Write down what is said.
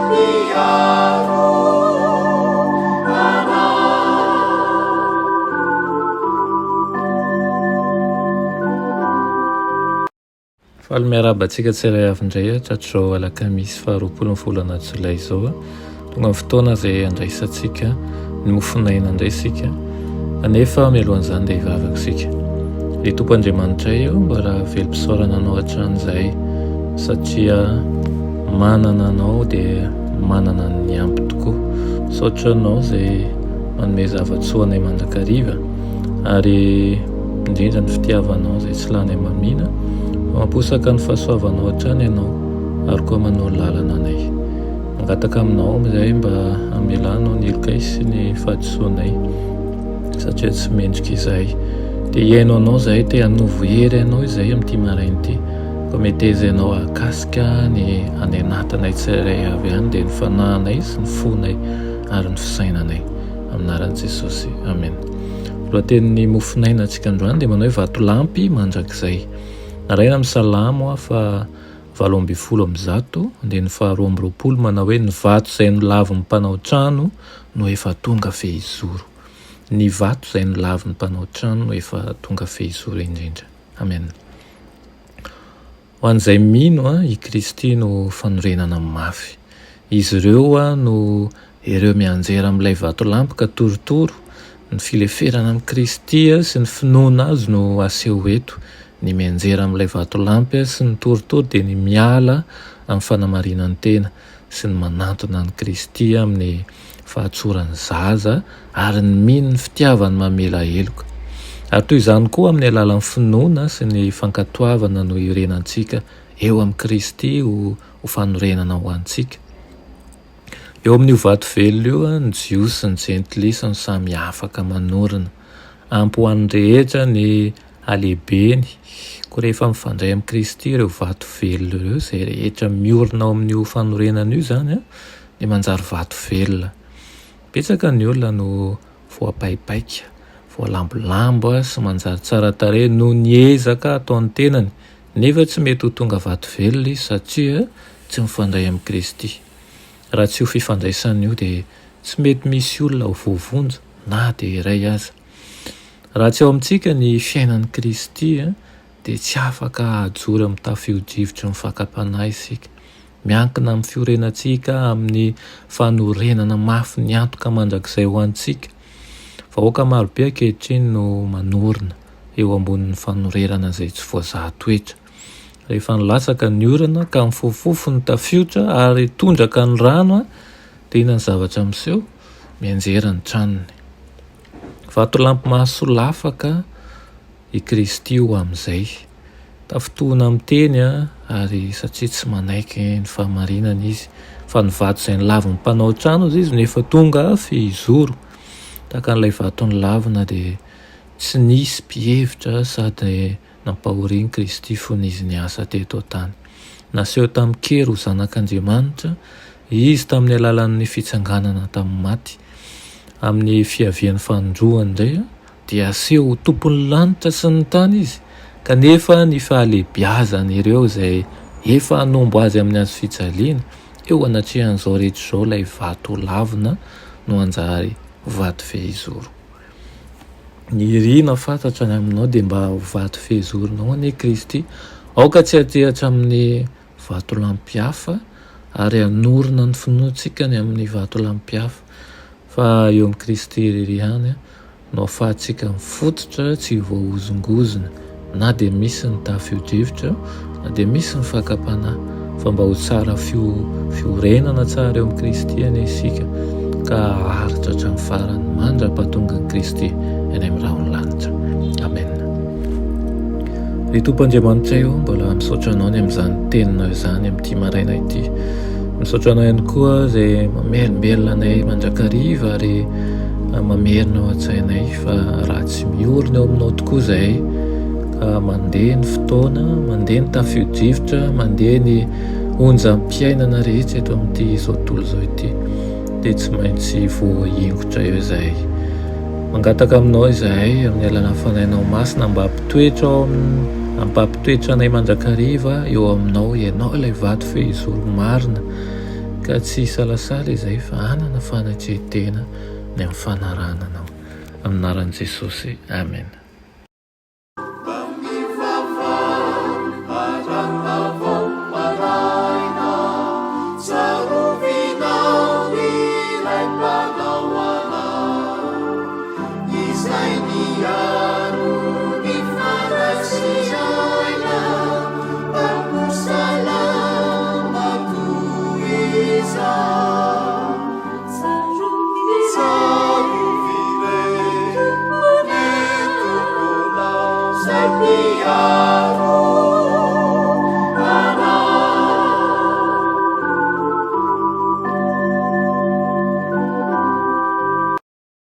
Mpiaro anay. Faly miarahaba antsika tsirairay avy indray hatratr'izao alakamisy faharoapolo ny volana jolay izao. Tonga ny fotoana izay handraisantsika ny mofon'aina indray isika. Kanefa mialohan'izany dia hivavaka isika. Ry Tompo Andriamanitray ô, mbola velom-pisaorana Anao hatrany izahay satria manana Anao dia manana ny ampy tokoa. Misaotra Anao izay manome zava-tsoa anay mandrakariva ary indrindra ny fitiavanao izay tsy lany hamamiana. Mamposaka ny fahasoavanao hatrany Ianao ary koa manoro lalana anay. Mangataka aminao izahay mba hamelanao ny helokay sy ny fahadisoanay satria tsy mendrika izahay. Te hihaino anao izahay, te hanovo hery anao izahay amin'ity maraina ity. Koa meteza ianao hahakasika ny any anatinay tsirairay avy any dia ny fanahinay sy ny fonay ary ny fisainanay. Amin'ny anaran'i Jesosy. Amena. Lohatenin'ny mofonaina antsika androany dia manao hoe vatolampy mandrakizay. Nalaina amin'ny Salamo fa 118, andininy faha-22 manao hoe ny vato izay nolavin'ny mpanao trano no efa tonga fehizoro. Ny vato izay nolavin'ny mpanao trano no efa tonga fehizoro indrindra. Amen. Ho an'izay mino, i Kristy no fanorenana mafy. Izy ireo no ireo mianjera amin'ilay vatolampy ka torotoro. Ny fileferana amin'i Kristy sy ny finoana Azy no aseho eto. Ny mianjera amin'ilay vatolampy sy ny torotoro dia ny miala amin'ny fanamarinan-tena sy ny manantona an'i Kristy amin'ny fahatsoran'ny zaza ary ny mino ny fitiavany mamela heloka. Ary toy izany koa amin'ny alalan'ny finoana sy ny fankatoavana no iorenantsika eo amin'i Kristy ho ho fanorenana ho antsika. Eo amin'io vato velona io, ny Jiosy sy ny Jentilisa no samy afaka manorina. Ampy ho an'ny rehetra ny halehibeny. Koa rehefa mifandray amin'i Kristy ireo vato velona ireo, izay rehetra miorina ao amin'io fanorenana io izany, dia manjary vato velona. Betsaka ny olona no voapaipaika, voalambolambo sy manjary tsara tarehy noho ny ezaka ataon'ny tenany, nefa tsy mety ho tonga vato velona izy satria tsy mifandray amin'i Kristy. Raha tsy io fifandraisana io dia tsy mety misy olona ho voavonjy na dia iray aza. Raha tsy ao amintsika ny fiainan'i Kristy dia tsy afaka hahajoro amin'ny tafio-drivotry ny fakam-panahy isika. Miankina amin'ny fiorenantsika amin'ny fanorenana mafy ny antoka mandrakizay ho antsika. Vahoaka marobe ankehitriny no manorina eo ambonin'ny fanorerana izay tsy voazaha toetra. Rehefa nilatsaka ny orana ka mifofofofo ny tafiotra ary tondraka ny rano dia inona ny zavatra miseho? Mianjera ny tranony. Vatolampy mahasolafaka i Kristy ho amin'izay. Tafintohina amin'ny teny ary satria tsy manaiky ny fahamarinana izy. Fa ny vato izay nolavin'ny mpanao trano hozy izy no efa tonga fehizoro. Tahaka an'ilay vato nolavina dia tsy nisy mpihevitra sady nampahorian'i Kristy fony izy niasa teto an-tany. Naseho tamin-kery ho Zanak'Andriamanitra izy tamin'ny alalan'ny fitsanganana tamin'ny maty. Amin'ny fiavian'ny fanindroany indray dia aseho ho tompon'ny lanitra sy ny tany izy, kanefa ny fahalehibiazan'ireo izay efa hanombo azy amin'ny hazo fijaliana eo anatrehan'izao rehetra izao ilay vato lavina no hanjary vato fehizoro. Ny irina fantatra ny aminao dia mba ho vato fehizoronao anie Kristy. Aoka tsy hatehatra amin'ny vatolampy hafa ary hanorina ny finoantsika ny amin'ny vatolampy hafa fa eo amin'i Kristy irery ihany no ahafahantsika mifototra tsy voahozongozona na dia misy ny tafio-drivotra na dia misy ny fakam-panahy fa mba ho tsara fiorenana tsara eo amin'i Kristy anie isika ka haharitra hatramin'ny farany mandra-pahatongan'i Kristy any amin'ny rahon'ny lanitra. Amena. Ry Tompo Andriamanitray ô, mbola misaotra Anao ny amin'izany Teninao izany amin'ity maraina ity. Misaotra Anao ihany koa izay mamelombelona anay mandrakariva ary mamerina ao an-tsainay fa raha tsy miorina eo Aminao tokoa izahay ka mandeha ny fotoana, mandeha ny tafio-drivotra, mandeha ny onjam-piainana rehetra eto amin'ity izao tontolo izao ity dia tsy maintsy voahingotra eo izahay. Mangataka aminao izahay amin'ny alalan'ny Fanahinao Masina mba hampitoetra ao amin'ny hampampitoetra anay mandrakariva eo aminao Ianao ilay vato fehizoro marina. ka tsy hisalasala izahay fa hanana fanetren-tena ny amin'ny fanarahana Anao. Amin'ny anaran'i Jesosy, Amena.